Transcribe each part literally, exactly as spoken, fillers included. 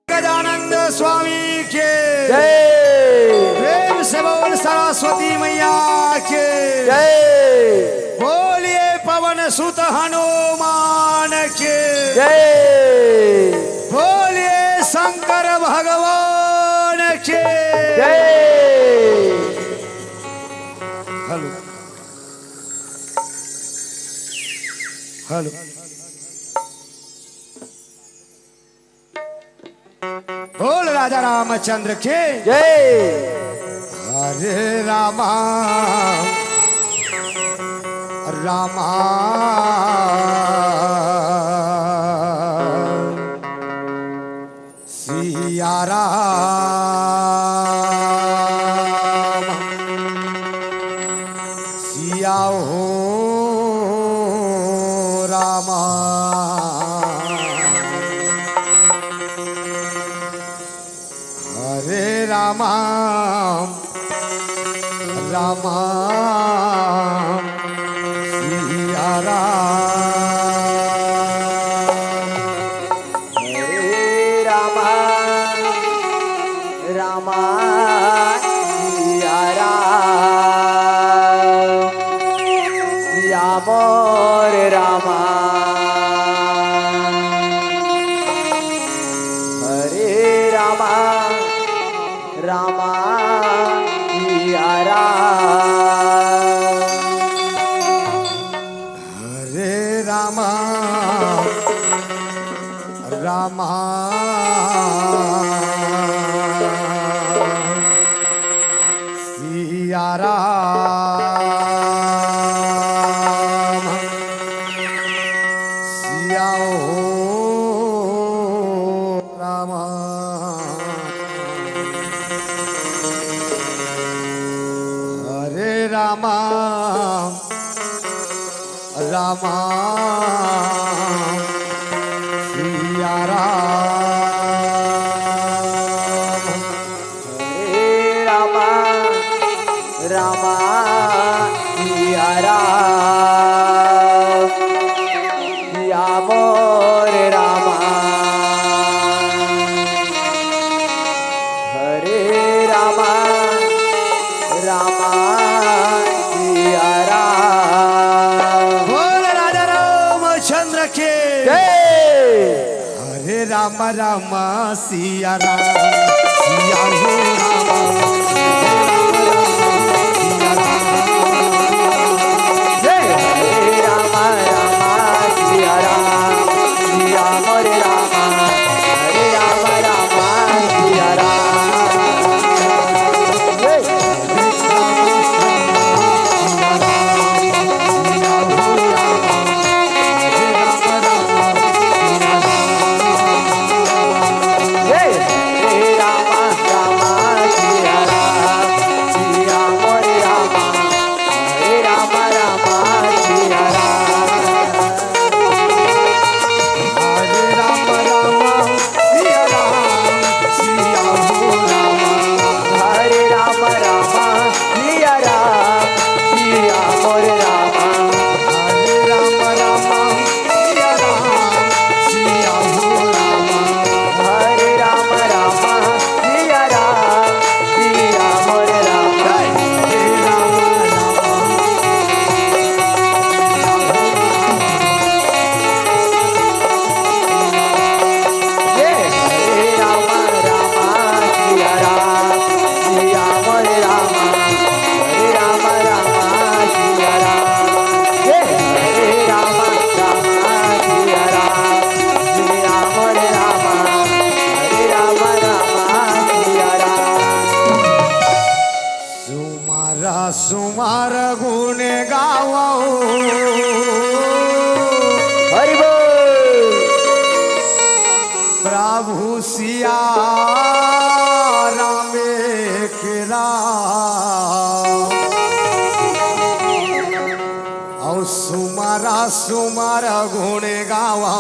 गजानंद स्वामी के जय। प्रेम से बोल सरस्वती मैया के जय। बोलिए पवन सुत हनुमान के जय। बोलिए शंकर भगवान के जय। Hello, hello. बोल राजा रामचंद्र के जय। हरे रामा, रामा, सिया राम, सिया हो रामा। हरे रामा, रामा, सिया राम। हरे रामा, रामा, सिया राम, सिया मोर रामा। हरे रामा, रामा, सिया राम। हरे रामा, रामा, सिया राम, सिया हो रामा। हरे रामा, रामा, सिया राम। हरे रामा, रामा, सिया राम, सिया मोर रामा। हरे रामा, रामा, सिया राम। बोल राजा रामचंद्र के जय। हरे राम राम सिया राम, सिया हो राम। जय। हरे राम राम सिया राम, सिया मोरे राम। हरे राम राम सिया राम। जय। जय। हरे राम राम सिया राम, सिया मोरे राम। हरे राम राम सिया राम। हरे राम राम सिया राम, सिया हो राम। हरे राम राम सिया राम, सिया मोरे राम। हरे राम राम सिया राम, सिया हो राम। हरे राम राम सिया राम, सिया मोरे राम। हरे राम राम। ये हरे राम राम सिया राम, सिया मोरे राम। हरे राम राम सिया राम। ये हरे राम राम सिया राम, सिया मोरे राम। हरे राम राम सिया राम। सुमर सुमर गुण गावो। हरि बोल। प्रभु सिया राम के राम। अउ सुमर सुमर गुण गावो।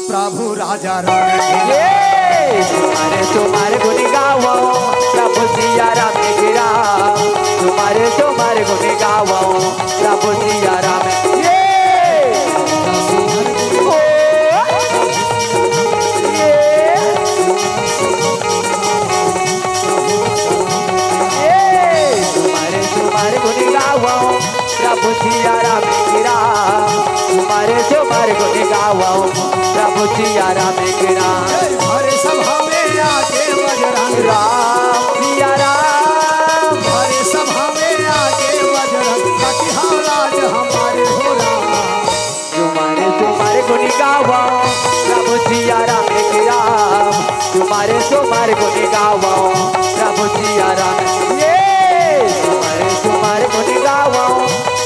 प्रभु राजा राम के। ये सुमर सुमर गुण गावो, प्रभु सिया राम के राम। सुमर सुमर गुण गावो, प्रभु सिया राम। ये सिया राम के राम, झूमर झूमर गुन गावो, प्रभु सिया राम के राम। भरे सभा में आके बजरंग राम, सिया राम। भरे सभा में आके बजरंग, कटिहार राज हमारे हो राम। झूमर झूमर गुन गावो, प्रभु सिया राम के राम। झूमर झूमर गुन गावो, प्रभु सिया राम। ये झूमर झूमर गुन गावो,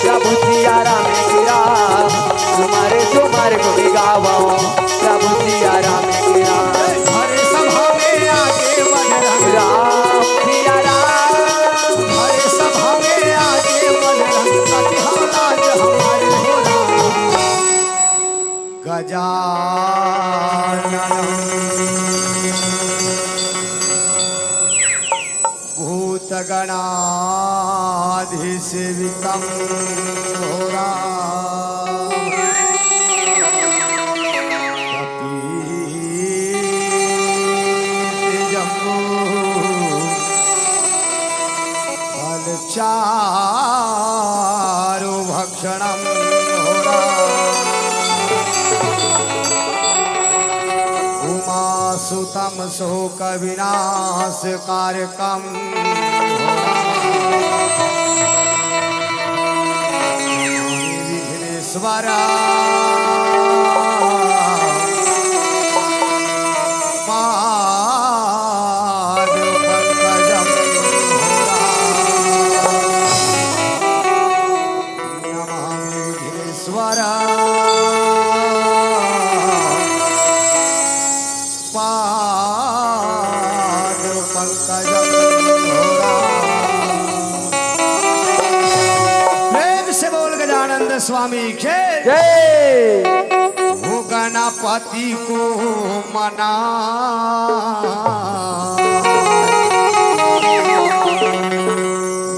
प्रभु सिया राम के राम। झूमर झूमर गुन गावो, प्रभु सिया राम के राम। भरे सभा में आके बजरंग राम, सिया राम। भरे सभा में आके बजरंग, कटिहार राज हमारे हो राम। गजाननं भूतगणाधिसेवितं घोरा कपीतजम्बू फलचारुभक्षणं घोरा उमासुतं शोकविनाशकारकं घोरा विघ्नेश्वर पाद पंकजं घोरा नमामि विघ्नेश्वर पाद पंकजं घोरा। प्रेम से बोल गजानंद स्वामी के। जय। वो गणपति को मना,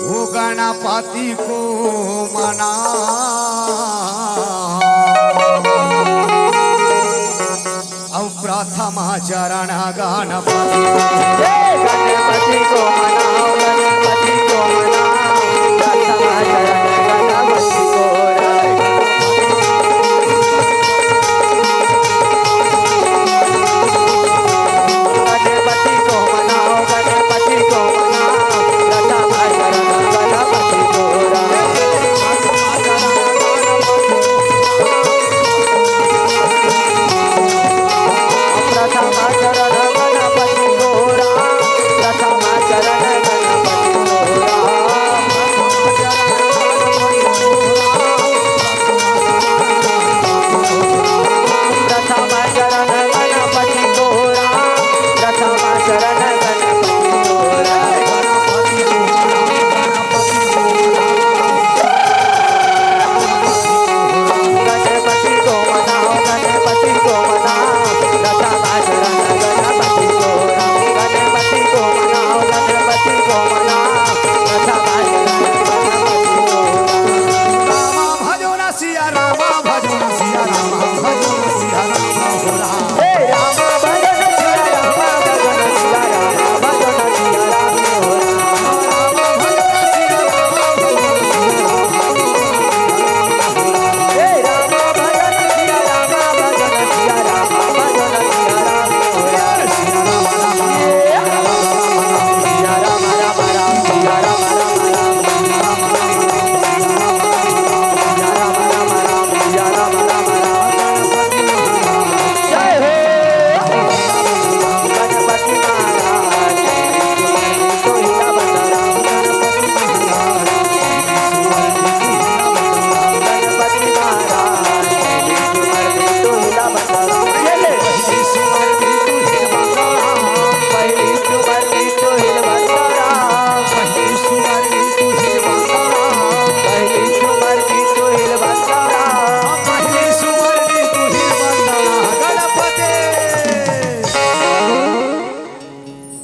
वो गणपति को मना। अब प्रथम चरण गणपति। हे गणपति को मनाओ, गणपति को मनाओ, प्रथम चरण गणपति को राय। गणपति को मनाओ, गणपति को मनाओ, प्रथम चरण गणपति को राय। प्रथम चरण गणपति को राम, प्रथम चरण गणपति को राम। प्रथम चरण गणपति को राम, प्रथम चरण गणपति को राम। गणपति को मनाओ, गणपति को मनाओ, प्रथम चरण गणपति को राम। गणपति को मनाओ, गणपति को मनाओ, प्रथम चरण गणपति को राम। रामा भजो न सिया रामा भजो न सिया रामा भजो न सिया रामा हो राम। हे रामा भजो न सिया रामा भजो न सिया रामा भजो न सिया रामा हो राम।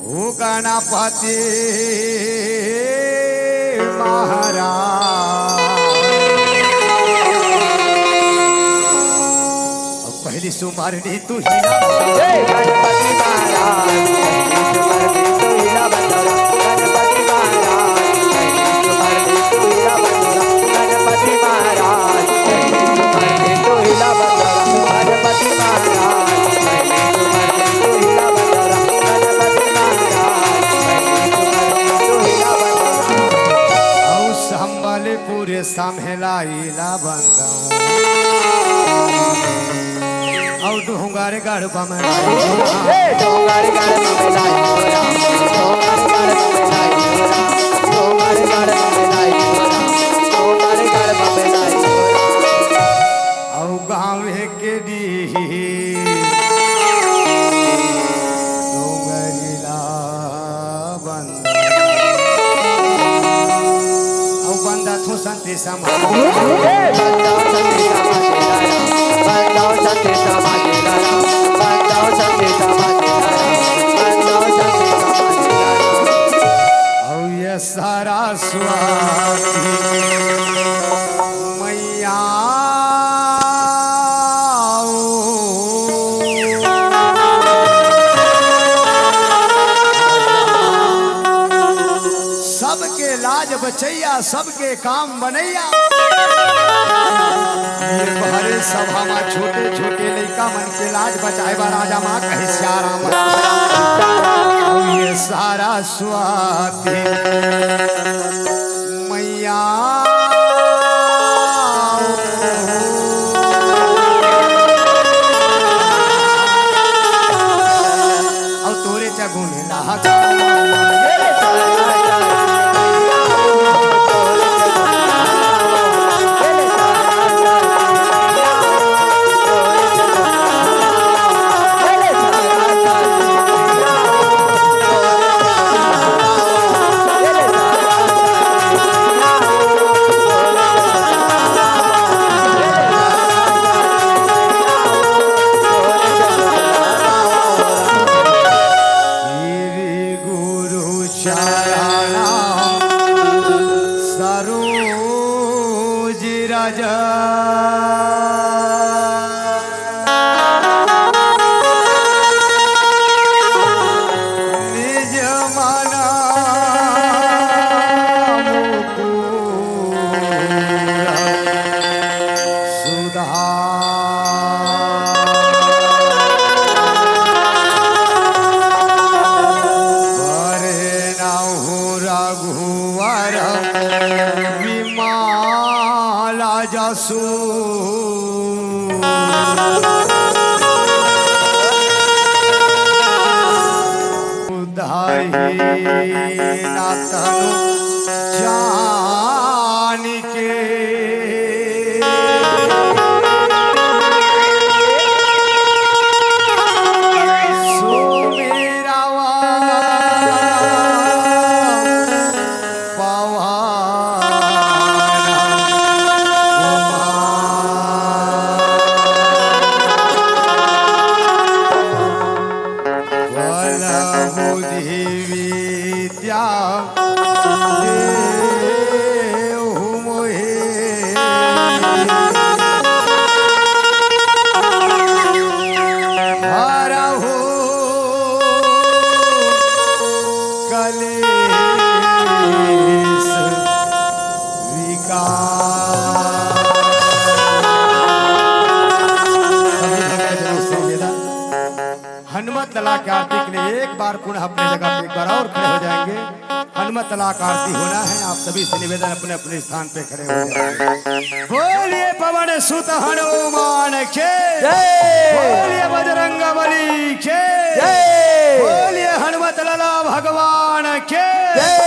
ओ गणपति महाराज, अब पहली सुमरनी तू ही ना। हे गणपति महाराज, पहली सुमरनी तू ही ना बतौरा। गणपति महाराज, पहली सुमरनी तू ही ना बतौरा। गणपति महाराज, साम्हेलाई ला बंदव। अउ डोंगरगढ़ बमलाई। ए, डोंगरगढ़ बमलाई हो राम, डोंगरगढ़ बमलाई हो राम, डोंगरगढ़ बमलाई हो राम, डोंगरगढ़ बमलाई हो राम। अउ गाँव के डीही डोंगरी ला बंद। अउ बंदा थो संते समाज। अउ ये सरस्वती मैया। सबके लाज बचैया, सबके काम बनैया। ये भरे सभा म छोटे छोटे लइका मन के लाज बचाए बर राजा माँ कहे सियाराम। ये सरस्वती मैया। अउ तोरे चगुन लहका। श्री गुरु चरण सरोज रज निज मन मुकुर सुधार। बरनहुँ रघुवर विमल जसु। दही ना तनु जान के। सुमिरवा पवन कुमार। बल बुद्धि विद्या देहु मोहे। हरहु कलेश विकार। सभी भक्तजनों से निवेदन, हनुमत लाला की आरती के लिए एक बार पुनः अपने जगह पे एक बार और खड़े हो जाएंगे। हनुमत लाला की आरती होना है, आप सभी से निवेदन, अपने अपने स्थान पे खड़े हो जाएंगे। बोलिए पवन सुत हनुमान के, जय। बोलिए बजरंग बली के, जय। बोलिए हनुमत लाला भगवान के। जय।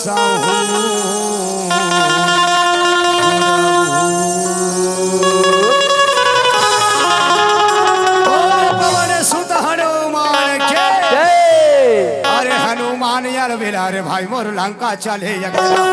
बोल पवन सुत हनुमान के। जय। अरे हनुमान यार बेला रे भाई मोर लंका चले अकेला।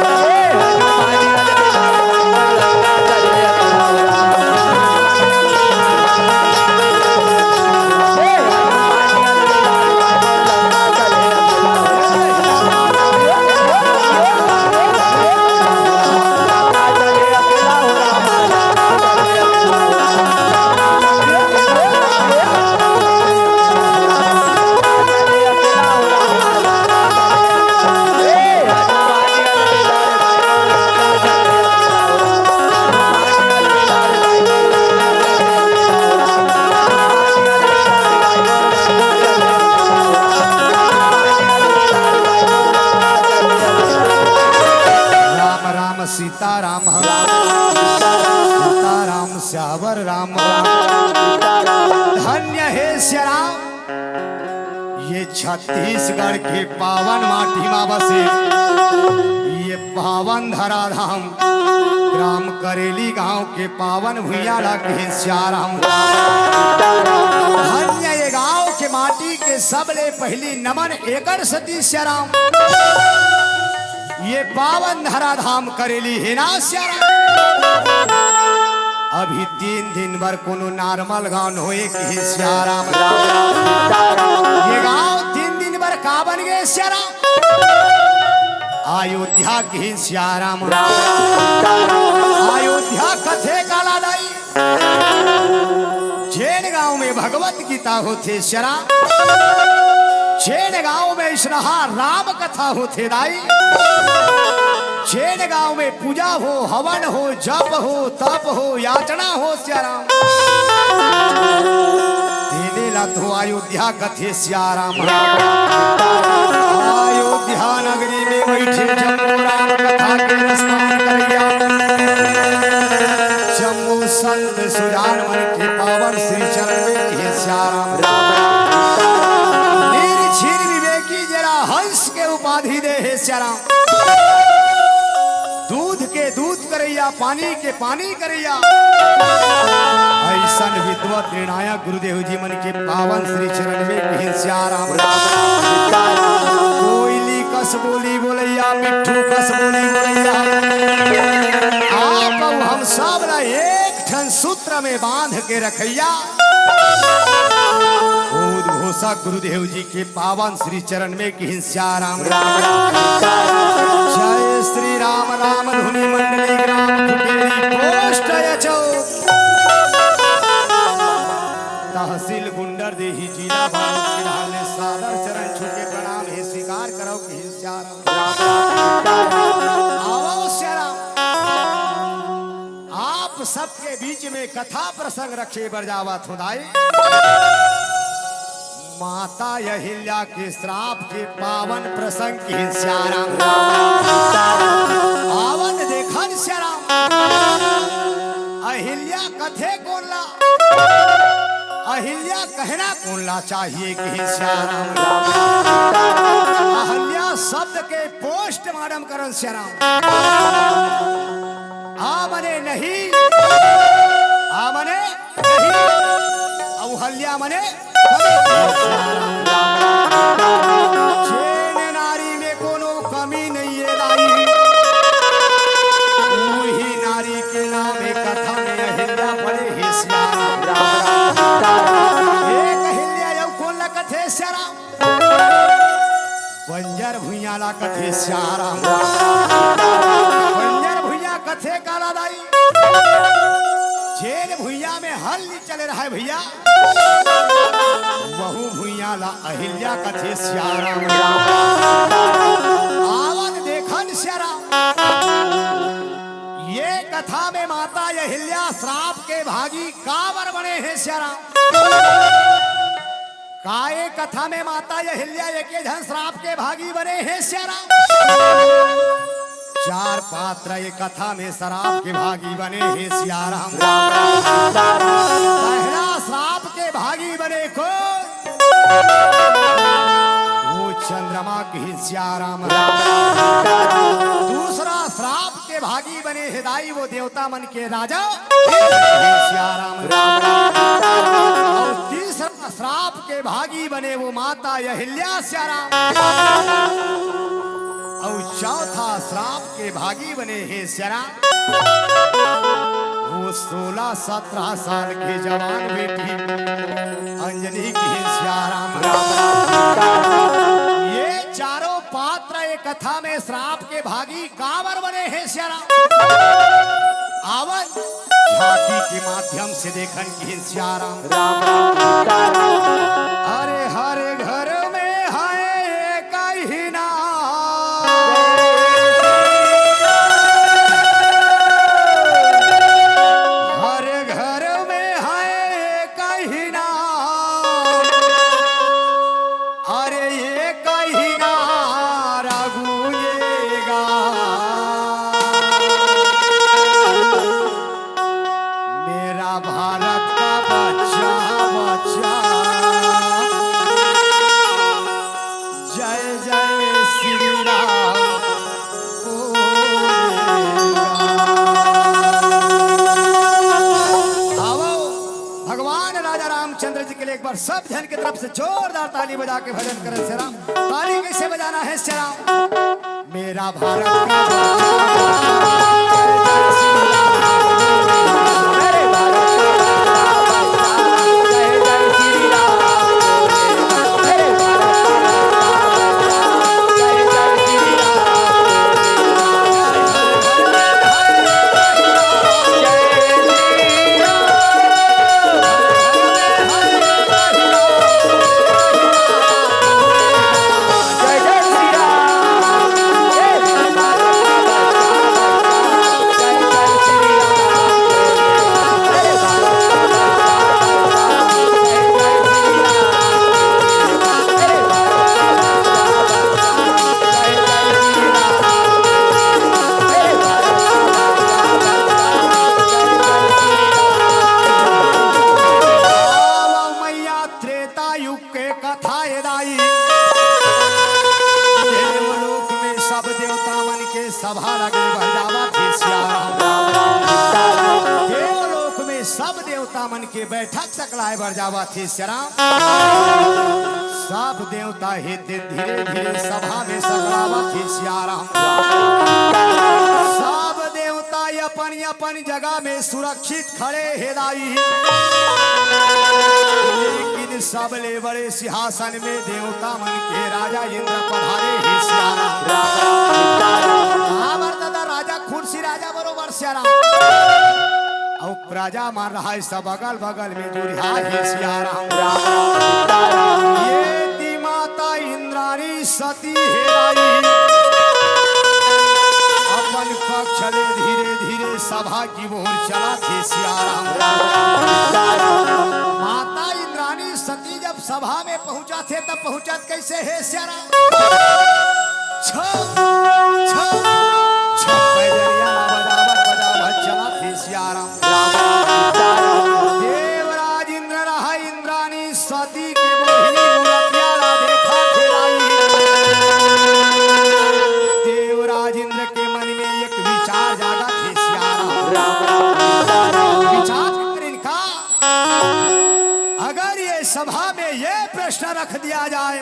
राम राम सीता राम, सीता राम स्यावर राम। धन्य हे सिया राम, ये छत्तीसगढ़ के पावन माटी मा बसे ये पावन धराधाम ग्राम करेली गांव के पावन भुइयां ला कहे सिया राम। धन्य ये गांव के माटी के सबले पहली नमन एकर सती सिया राम। ये पावन धराधाम करेली हे ना सिया राम। अभी तीन दिन बर कोनो normal गांव होए कहे सिया राम। ये गांव तीन दिन बर का बन गे सिया राम? अयोध्या कहे सिया राम। अयोध्या कथे काला दाई। जेन गांव में भगवत गीता होथे सिया राम, जेन गांव में इसनहा राम कथा होथे दाई, जेन गांव में पूजा हो, हवन हो, जप हो, तप हो, याचना हो सिया राम, तेने ला तो अयोध्या कथे सिया राम। अयोध्या नगरी में बैठे जम्मो राम कथा के रसपान करैया, जम्मो संत सुजान मन के पावन श्री चरण में कहे सिया राम। निर्छीर विवेकी जेला हंस के उपाधि दे हे सिया राम। दूध के दूध करैया, पानी के पानी करैया, अइसन विद्वत निर्णायक गुरुदेव जी मन के पावन श्री चरण में कहे सिया राम। कोयली कस बोली बोलैया, मिट्ठू कस बोली बोलैया, आप अउ हम सब ला एक ठन सूत्र में बांध के रखैया। उद्घोषक गुरुदेव जी के पावन श्री चरण में कहे सिया राम। जय श्री राम, राम धुनी मंडली, ग्राम कुटेली, पोस्ट अचौक, तहसील गुंडरदेही, जिला बालोद के रहने सादर चरण छू के प्रणाम हे स्वीकार करव कहे सिया राम। आवव सिया राम। आप सबके बीच में कथा प्रसंग रखे बर जावत हों दाई। माता अहिल्या के श्राप के पावन प्रसंग कहे सिया राम। आवत देखन सिया राम। अहिल्या कथे कोन ला? अहिल्या कहना कोन ला चाहिए कहे सिया राम। अहिल्या शब्द के पोस्टमार्टम करन सिया राम। आ मने नहीं, आ मने नहीं, अउ हल्या मने जेन नारी में कोनो कमी नइ हे दाई, उही नारी के नाम ए कथा में अहिल्या पड़े हे सिया राम। एक अहिल्या अउ कोन ला कथे सिया राम? बंजर भुइयां ला कथे सिया राम। बंजर भुइयां कथे काला दाई? जेन भुइयां में हल नइ चले रहय भइया, वहू भुइयां ला अहिल्या कथे सिया राम। आवत देखन सिया राम। ये कथा में माता अहिल्या श्राप के भागी काबर बने हे सिया राम? का ए कथा में माता अहिल्या एके झन श्राप के भागी बने हे सिया राम? चार पात्र ए कथा में श्राप के भागी बने हे सिया राम। पहला श्राप के भागी बने कोन? वो चंद्र रामा कहे सिया राम। दूसरा श्राप के भागी बने हे दाई वो देवता मन के राजा, कहे सिया राम। अउ तीसरा श्राप के भागी बने वो माता अहिल्या सिया राम। अउ चौथा श्राप के भागी बने हे सिया राम। वो सोलह सत्रह साल के जवान बेटी अंजनी कहे सिया राम। ये चारों पात्र एक कथा में श्राप के भागी काबर बने हे सिया राम। आवन झांकी के माध्यम से देखन कहे सिया राम। अरे हर घर में है एक ही नाम। हर घर में है एक ही नाम। अरे एक ही नारा गूंजेगा। मेरा भारत का बच्चा, बच्चा, जय जय श्री राम बोलेगा। आओ, भगवान राजा रामचंद्र जी के लिए एक बार सब जन की तरफ से जोरदार ताली बजा के भजन करें सिया राम। ताली कैसे बजाना है सिया राम? मेरा भारत का आओ मैया, त्रेता युग के कथा हे दाई। देवलोक में सब देवता मन के सभा लगे बर जावत हे सिया राम। देवलोक में सब देवता मन के बैठक सकलाए बर जावत हे सिया राम। सब देवता हे ते धीरे धीरे सभा में सकलावत हे सिया राम। सब देवता अपन अपन जगह में सुरक्षित खड़े हे दाई, लेकिन सबले बड़े सिंहासन में देवता मन के राजा इंद्र पधारे हे सिया राम। काबर दादा, राजा खुर्सी राजा बरोबर सिया राम। अउ प्रजा मन रहाय सब अगल बगल में दुरिहा हे सिया राम। ये ती माता इंद्राणी सती हे दाई, अपन पक्ष ले धीरे धीरे सभा की ओर चलत हे सिया राम। माता इंद्राणी सती जब सभा में पहुंचत हे, तब पहुंचत कैसे हे सिया राम? छो, छो, छो, पैजनिया बजावत, बजावत चलत हे सिया राम। देवराज इंद्र रहा इंद्राणी सती के मोहिनी मूरतिया ला देखत हे दाई। देवराज इंद्र के मन में एक विचार जागत हे सिया राम। विचार करिन का, अगर ये सभा में ये प्रश्न रख दिया जाए,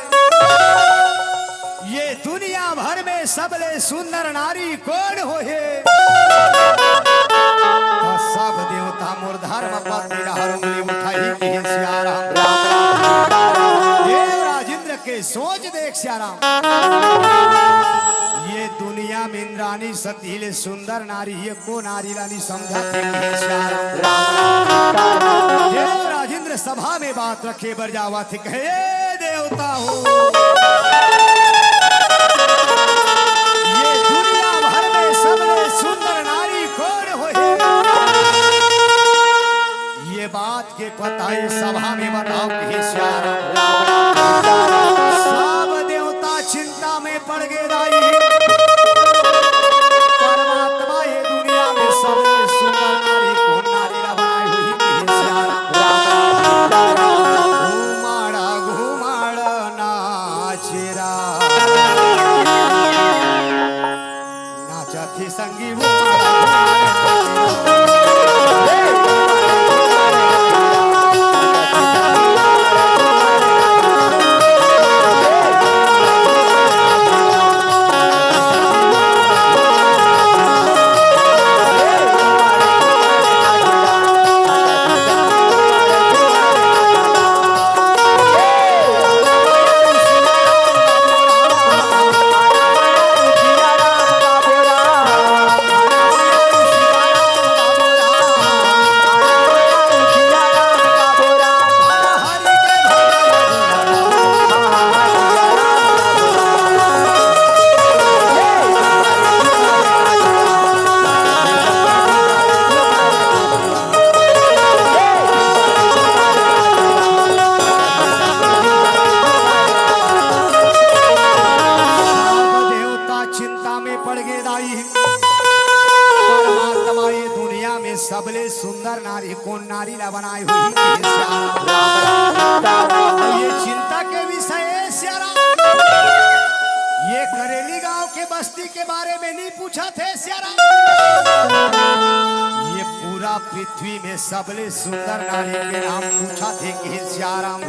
ये दुनिया भर में सबले सुंदर नारी कोन होही? त सब देवता मोर धर्म पत्नी डहर उंगली उठाही कहे सिया राम। देवराज इंद्र के सोच देख सिया राम। ये दुनिया में इंद्राणी सती ले सुंदर नारी हे, को नारी ला नइ समझत हे कहे सिया राम। देवराज इंद्र सभा में बात रखे बर जावत हे, कहे, "ए देवता हो, ये दुनिया भर में सबले सुंदर नारी कोन होही? ये बात के पता ये सभा में बताव कहे सिया राम।" सब देवता चिंता में पड़ गे दाई। परमात्मा ये दुनिया में सबले सुंदर नारी कोन नारी ला बनाए होही कहे सिया राम। घुमाड़ा घुमाड़ा नाच नाचत हे संगी वो। देवता चिंता में पड़ गे दाई। परमात्मा ये दुनिया में सबले सुंदर नारी कोन नारी ला बनाए होही? ये चिंता के विषय हे सियाराम। ये करेली गांव के बस्ती के बारे में नहीं पूछत हे सियाराम। ये पूरा पृथ्वी में सबले सुंदर नारी के नाम पूछत हे कि सियाराम।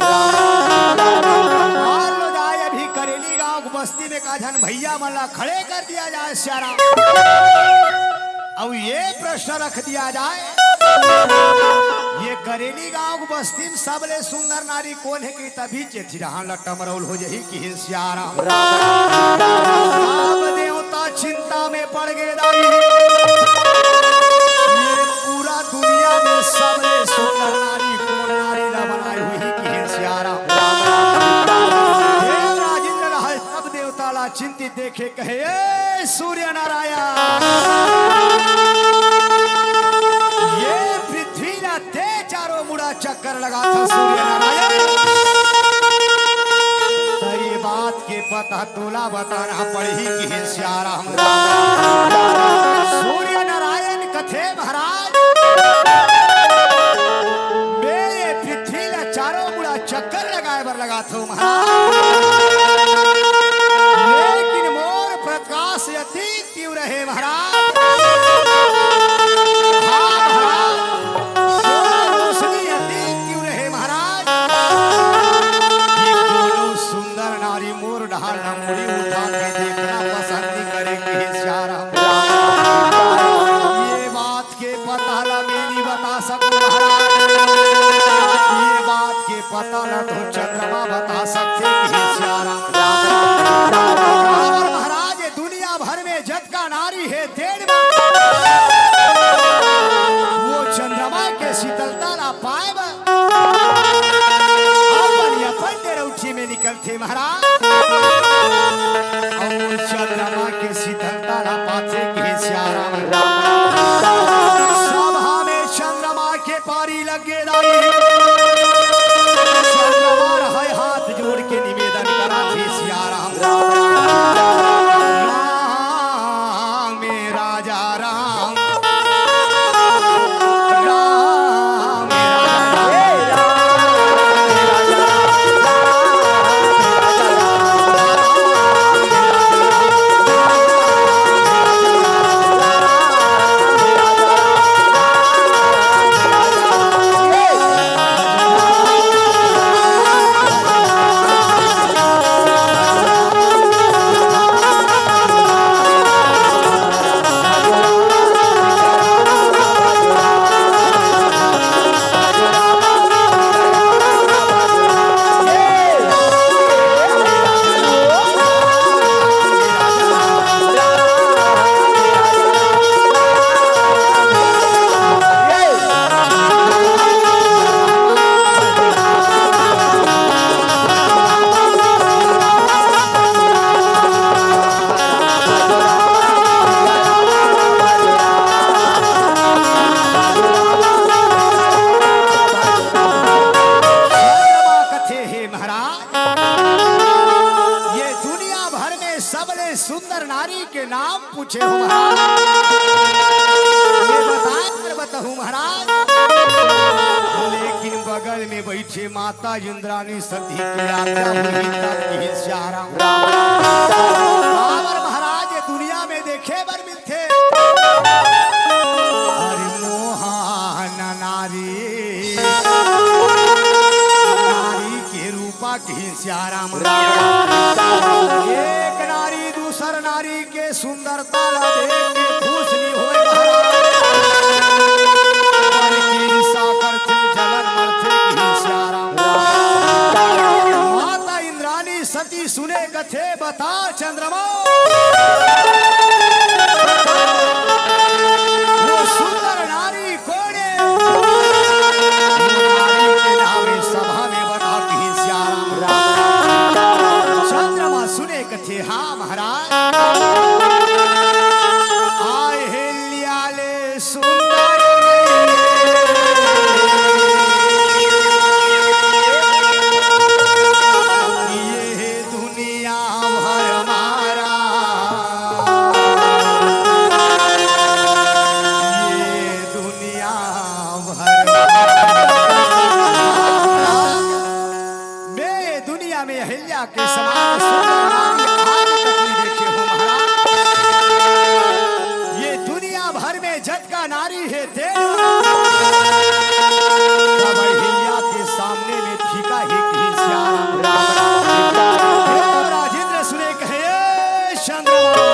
मान लो जाए अभी करेली गांव के बस्ती में का झन भैया मन ला खड़े कर दिया जाए सियाराम। अउ ये प्रश्न रख दिया जाए, ये करेली गांव के बस्ती में सबले सुंदर नारी कोन हे कि तभी चेत सिरहा ल टमरौल हो जही कि हे सियाराम। सब देवता चिंता में पड़ गे दाई। ये पूरा दुनिया में सबले सुंदर नारी कोन नारी ला बनाए होही कि हे सियाराम। हे राजेंद्र रहा सब देवता ला चिंतित देखे कहे, "ए सूर्य नारायण, ये पृथ्वी ला ते चारों मुड़ा चक्कर लगाथा सूर्य नारायण। त ये बात के पता तोला बताना पड़ही कि हे सियाराम।" सूर्य नारायण कथे, "महाराज, मैं ये पृथ्वी ला चारों मुड़ा चक्कर लगाए बर लगाथों महाराज, लेकिन मोर प्रकाश अति तीव्र हे महाराज। हाँ महाराज, मोर रोशनी अति तीव्र हे महाराज। ये कोनो सुंदर नारी मोर डहार ला मुड़ी उठा के देखना पसंद नहीं करे कि हे सियाराम। ये बात के पता ला मैं नहीं बता सकूं महाराज। ये बात के पता ला तो चंद्रमा बता सकथे कि हे सियाराम।" और महाराज, ये दुनिया भर में जतका नारी हे, तेन में वो चंद्रमा के शीतलता ला पाए बर अपन अपन डेरौठी में निकलथे महाराज। अउ चंद्रमा के शीतलता ला पाथे कि हे सियाराम। सभा में चंद्रमा के पारी लगे दाई। चंद्रमा रहय हाथ जोड़ के निवेदन करत हे सियाराम। राम राम राजा राम। राम राम। चंद्रमा कथे, हे महाराज, ये दुनिया भर में सबले सुंदर नारी के नाम पूछे हो महाराज। मैं बताए बर बताहूँ महाराज, लेकिन बगल में बैठे माता इंद्राणी सती के आज्ञा होही तब कही सियाराम। काबर महाराज, ये दुनिया में देखे बर मिलथे। अरे मोहन नारी, नारी के रूपा कही सियाराम। एक नारी दूसर नारी के सुंदरता ला देख के खुश नी होय महाराज। पर के ईर्षा करथे, जलन मरथे, कही सियाराम। माता इंद्राणी सती सुने कथे, बता चंद्रमा, वो सुंदर नारी कोने? नारी के नावे सभा में बता, कही सियाराम। चंद्रमा सुने कथे, हाँ महाराज। आय हेल्या ले सुंदर नइये, ये दुनिया भर मारा, ये दुनिया भर मारा। मैं ये दुनिया में अहिल्या के समान सुंदर नारी आज तक नहीं देखे हो महाराज। ये दुनिया भर में जतका नारी हे तेज, सब अहिल्या के सामने में फीका हे कही सियाराम। हे राजेंद्र सुने कहे, "ए चंद्रमा,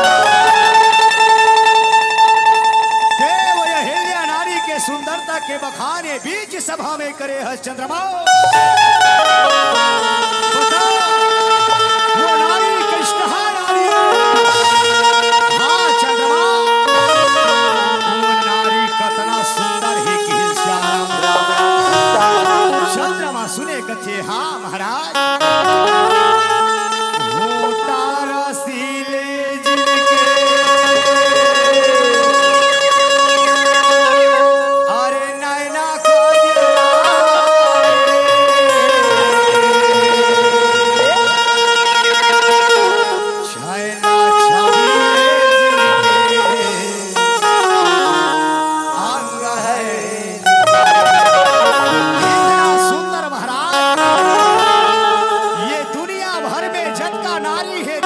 देव अहिल्या नारी के सुंदरता के बखान ए बीच सभा में करे हस चंद्रमा। बता, वो नारी कइसनहा नारी हे?" हाँ चंद्रमा, वो नारी कतना सुंदर हे कही सियाराम। चंद्रमा सुने कथे, हाँ महाराज। होटा रसीले जिनके, अरे नैना कजरा रे, छैला छबीले जिनके अंग है। इतना सुंदर महाराज, ये दुनिया भर में जतका नारी हे,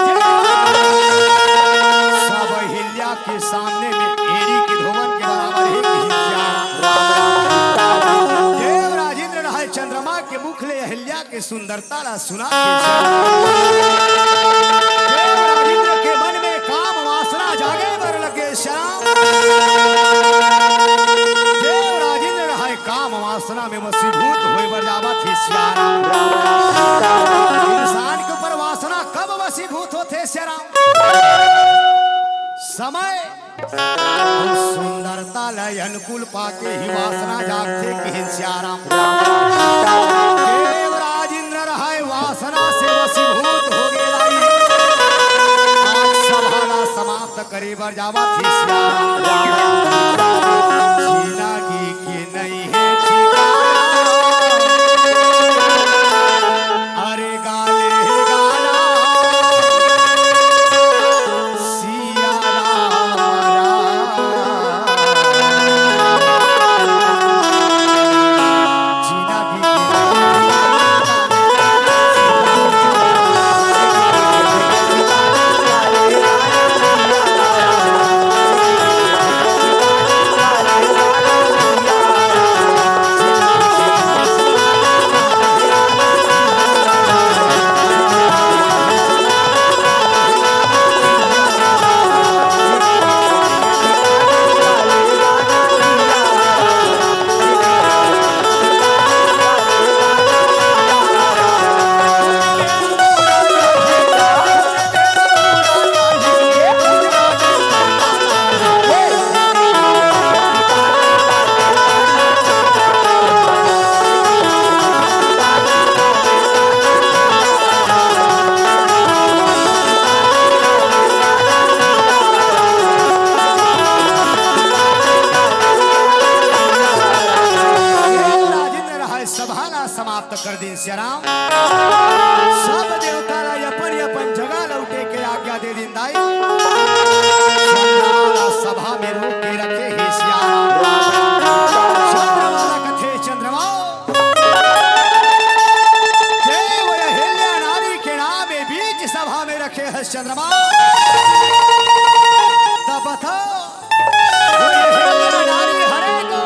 सब अहिल्या के सामने में एरी के धोवन के बराबर हे कही सियाराम। देवराज इंद्र रहय चंद्रमा के मुख ले अहिल्या के सुंदरता ला सुना के सियाराम। देवराज इंद्र के मन में काम वासना जागे बर लगे सियाराम। देवराज इंद्र रहय काम वासना में वशीभूत होय बर जावत हे सियाराम। इंसान के ऊपर वासना कब वशीभूत होथे सियाराम? समय अउ सुंदरता ल अनुकूल पाके ही वासना जागथे, किहिन सियाराम। देवराज इंद्र रहय वासना से वशीभूत हो गे रही। आज सभा ला समाप्त करे बर जावत हे सियाराम। जिनगी के नइ हे ठिकाना। अरे गाले गाना सिया राम राम। जीना भी राजेंद्र रहय सभा ला समाप्त कर दिन सियाराम। सब देवता ला अपन अपन जगह लौटे के आज्ञा दे दिन दाई। सभा ला सभा में रोक के रखे हे सियाराम। हस चंद्रमा, तब बता, वो अहिल्या नारी हरे को।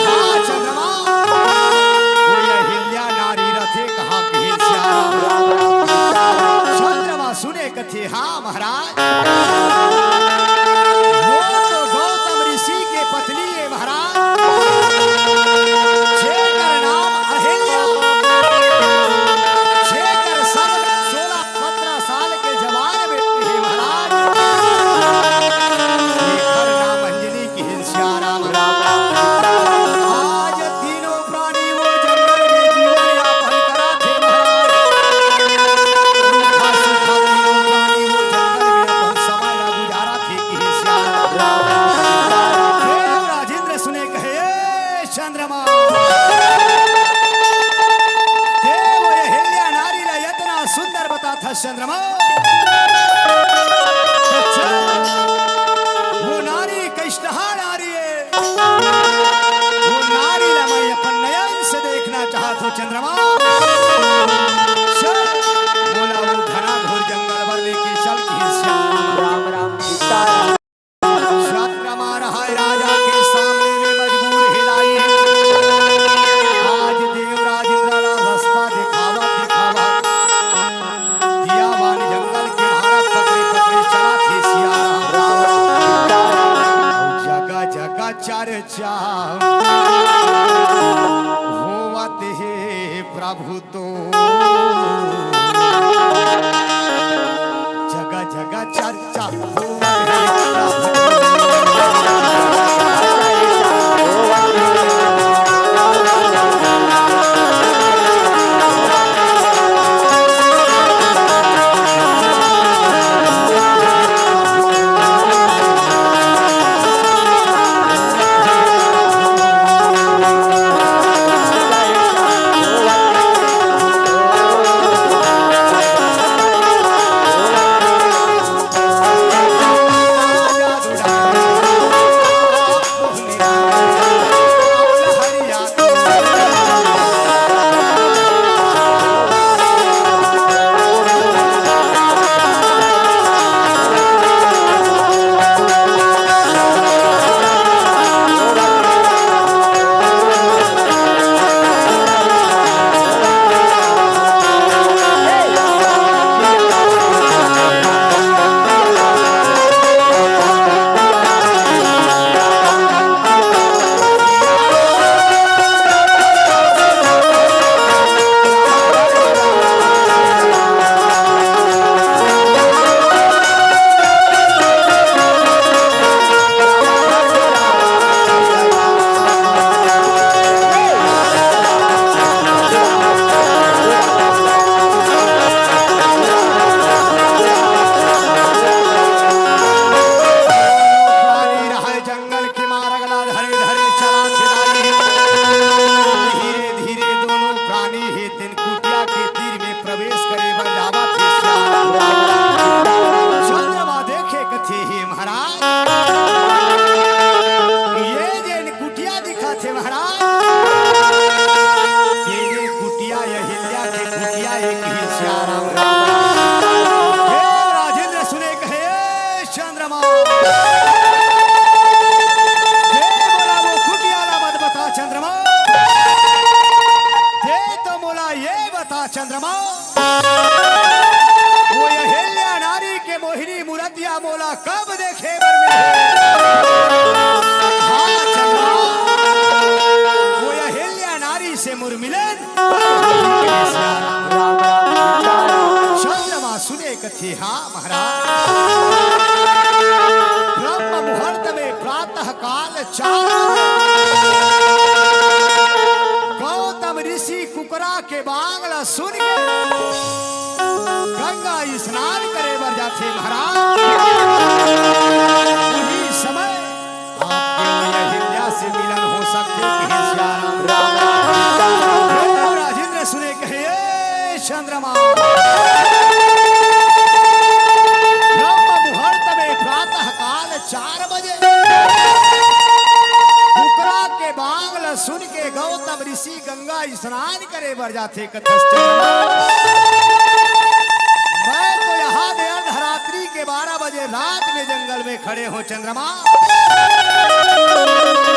हाँ चंद्रमा, वो अहिल्या नारी रथे कहाँ के श्याम। चंद्रमा सुने कथे, हाँ महाराज, वो तो गौतम ऋषि के पत्नी हे महाराज, जेकर नाम अहिल्या, जेकर सन सोलह सत्रह साल के जवान बेटी हे महाराज। जेकर नाम अंजनी किहिन श्याम राम। आज तीनों प्राणी वो जंगल में जीवन यापन करत हे महाराज। रूखा सूखा तीनों प्राणी वो जंगल में अपन समय ला गुजारत हे किहिन श्याम राम। हे राजेंद्र सुने कहे, ए चंद्रमा, देव अहिल्या नारी ला इतना सुंदर बताथस चंद्रमा। अच्छा, वो नारी कइसनहा नारी हे, वो नारी ला मैं अपन नयन से देखना चाहत हूँ चंद्रमा। चल, मोला वो घना घोर जंगल बर लेके चल किहिन श्याम। राम राम सीता। चंद्रमा रहय राजा के सामने में मजबूर हे दाई। आज देवराज इंद्र ला रस्ता देखावत देखावत दियावान जंगल के मारग पकड़े पकड़े चलत हे सिया राम। अउ जगह जगह चर्चा होवत हे प्रभु तो। जगह जगह चर्चा होवत हे प्रभु। प्राणी रहय जंगल के मारग ला धरे धरे चलत हे दाई। धीरे धीरे दोनों प्राणी हे तेन कुटिया के तीर में प्रवेश करे बर जावत हे। चंद्रमा देखे कथे, हे महाराज, ये जेन कुटिया दिखत हे महाराज, ये जे कुटिया अहिल्या के कुटिया हे किहिन श्याम राम। हे राजेंद्र सुने कहे, ए चंद्रमा, दे मोला वो कुटिया ला मत बता चंद्रमा, दे तो मोला ये बता चंद्रमा, वो अहिल्या नारी के मोहिनी मूरतिया मोला कब देखे बर मिलही? हाँ चंद्रमा, वो अहिल्या नारी से मोर मिलन। चंद्रमा सुने कथे, हाँ महाराज, ब्रह्म मुहूर्त में प्रातः काल चार बजे गौतम ऋषि कुकरा के बांग ला सुन के गंगा स्नान करे बर जाथे महाराज। उही समय आपके अहिल्या से मिलन हो सकथे, किहिन श्याम राम। हे राजेंद्र सुने कहे, ए चंद्रमा, ब्रह्म मुहूर्त में प्रातः काल चार बजे कुकरा के बांग ला सुन के गौतम ऋषि गंगा स्नान करे बर जाथे। कथस चंद्रमा, मैं में खड़े हो चंद्रमा।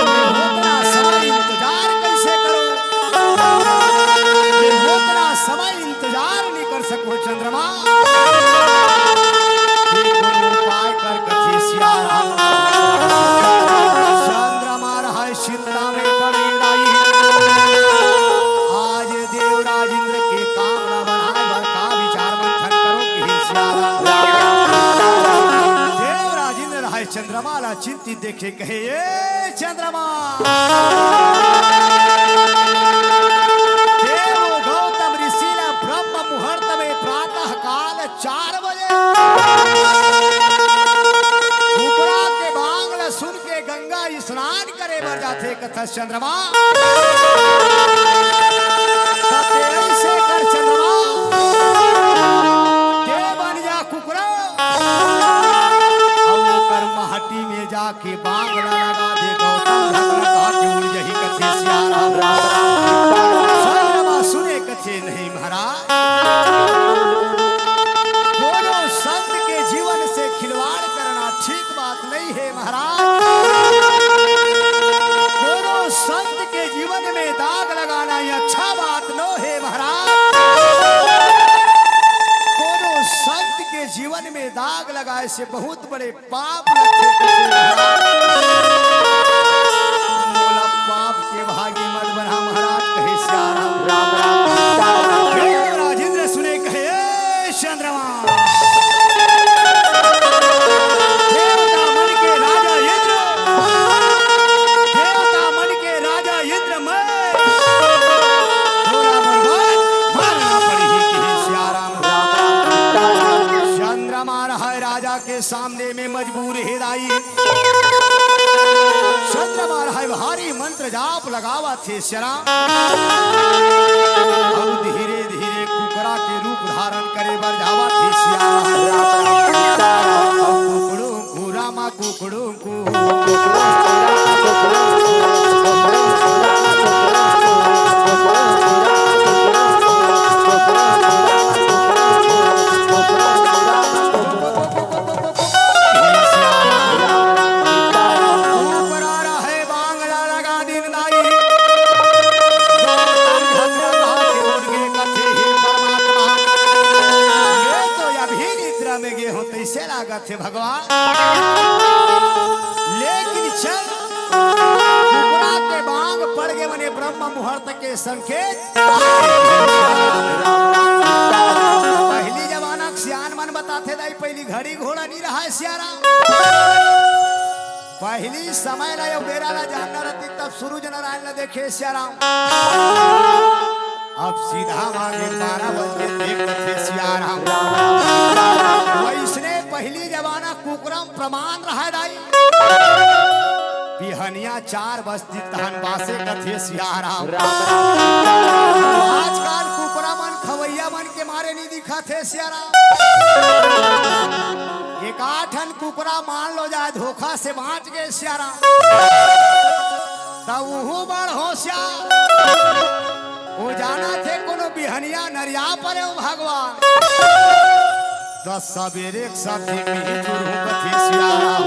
मैं होतना समय इंतजार कैसे करो? मैं होतना समय इंतजार नहीं कर सको चंद्रमा। ये कोनो उपाय कर कथे सियारा। चंद्रमा रहय चिंता में पड़े दाई। आज देवराज इंद्र के काम ला बनाए बर का विचार मंथन करो कि हे सियारा। देवराज इंद्र रहय चंद्रमा ला चिंतित देखे कहे, ए चंद्रमा, देव गौतम ऋषि ला ब्रह्म मुहूर्त में प्रातः काल चार बजे कुकरा के बांग ला सुन के गंगा स्नान करे बर जाथे कथस चंद्रमा। त ते ऐसे कर चंद्रमा, ते बन जा कुकरा, अउ ओकर महटी में जाके बांग ला लगा दे। गौतम धकधका के उड़ जही कथे सियारा। चंद्रमा सुने कथे नहीं महाराज, कोनो संत के जीवन से खिलवाड़ करना ठीक बात नहीं हे महाराज। कोनो संत के जीवन में दाग लगाना ये अच्छा बात नो हे महाराज। कोनो संत के जीवन में दाग लगाए से बहुत बड़े पाप लगथे कथे महाराज। मोला पाप के भागी मत बना महाराज, कहे सियारा। राम राम सीता राम। हे राजेंद्र सुने कहे, ए चंद्रमा, देवता मन के राजा इंद्र, देवता मन के राजा इंद्र मैं तोला बर्बाद मारना पड़ही, कहे सियारा। राम राम सीता राम। चंद्रमा रहय राजा के सामने में मजबूर हे दाई। चंद्रमा रहय भारी मंत्र जाप लगावत हे सियारा। अउ धीरे धीरे कुकरा के रूप धारण करे बर जावत हे सियारा। अउ कुकड़ू कु रामा कुकड़ू कु। ऊपरा रहे बांगला लगा दिन दाई। गौतम भद्र कहा के उठ के कथे, हे परमात्मा, मैं तो अभी निद्रा में गे हों, तइसे लागत हे भगवान। लेकिन चल, कुकरा के बांग पड़ गे, मने ब्रह्म मुहूर्त के संकेत। पहिली जमाना के सियान मन बताथे दाई, पहिली घड़ी घोड़ा नइ रहय सियारा। पहिली समय ला अउ बेरा ला जानना रहती, तब सूरज नारायण ला देखे सियाराम। अब सीधा मांगे बारह बज के देख कथे सियाराम। वइसने पहिली जमाना कुकरा म प्रमाण रहय दाई। बिहनिया चार बजतिस तहन बासे कथे सियाराम। आजकल कुकरा मन खवइया मन के मारे नइ दिखत हे सियाराम। एकाठन कुकरा मान लो जाए धोखा से बांच गे सियाराम, त उहू बड़ होशियार। ओ जानत हे कोनो बिहनिया नरिया परे ओ भगवान। त सबेरे के साथे मिही जुरहू कथे सियाराम।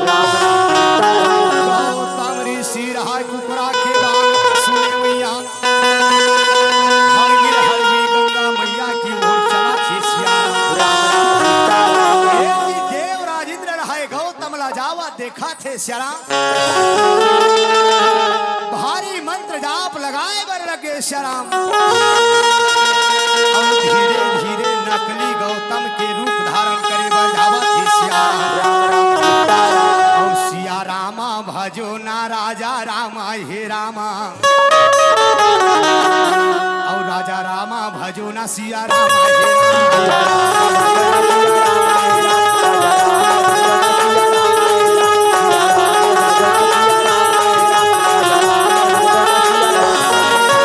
गौतम ऋषि रहय कुकरा के बांग सुने मइया। हरगिर हरगिर गंगा मइया की ओर चलत हे सियाराम। ए जी देव राजेंद्र रहय गौतम ला जावत देखत हे सियाराम। भारी मंत्र जाप लगाए बर लगे सियाराम। अउ धीरे धीरे नकली गौतम के रूप धारण करे बर जावत हे सियाराम। अउ सिया रामा भजो ना राजा रामा हे रामा। अउ राजा रामा भजो ना सिया रामा हे रामा।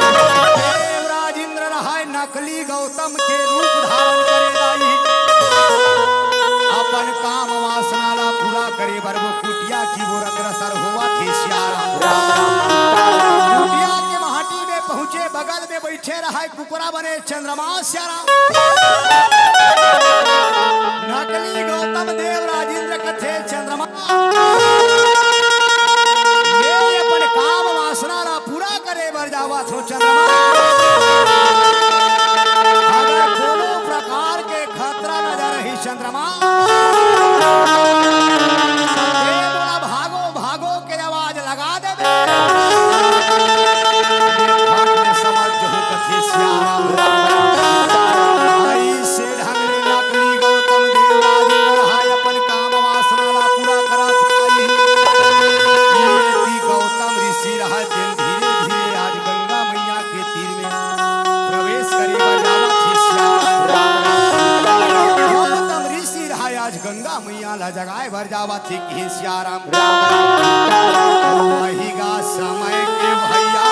देवराज इंद्र रहय नकली गौतम के रूप धारण करे दाई। अपन काम वासना ला पूरा करे बर वो कुटिया की ओर अग्रसर होवत हे सियाराम। कुटिया के महटी में पहुंचे, बगल में बइठे रहय कुकरा बने चंद्रमा सियाराम। नकली गौतम देवराज इंद्र कथे चंद्रमा, ए बोला, भागो, भागो के आवाज लगा देबे। ये घाट में समझ जहूँ कथे सियाराम। आई से ढंग ले लकड़ी गौतम देव राज बढ़ाए अपन काम वासना ला पूरा करत आई। ये ती गौतम ऋषि रहत दिन धीरे धीरे आज गंगा मैया के तीर में प्रवेश करे बर जावत हे सियाराम। गौतम ऋषि रहय आज गंगा मैया ला जगाए बर जावत हे कि सियाराम। वही गा समय के भैया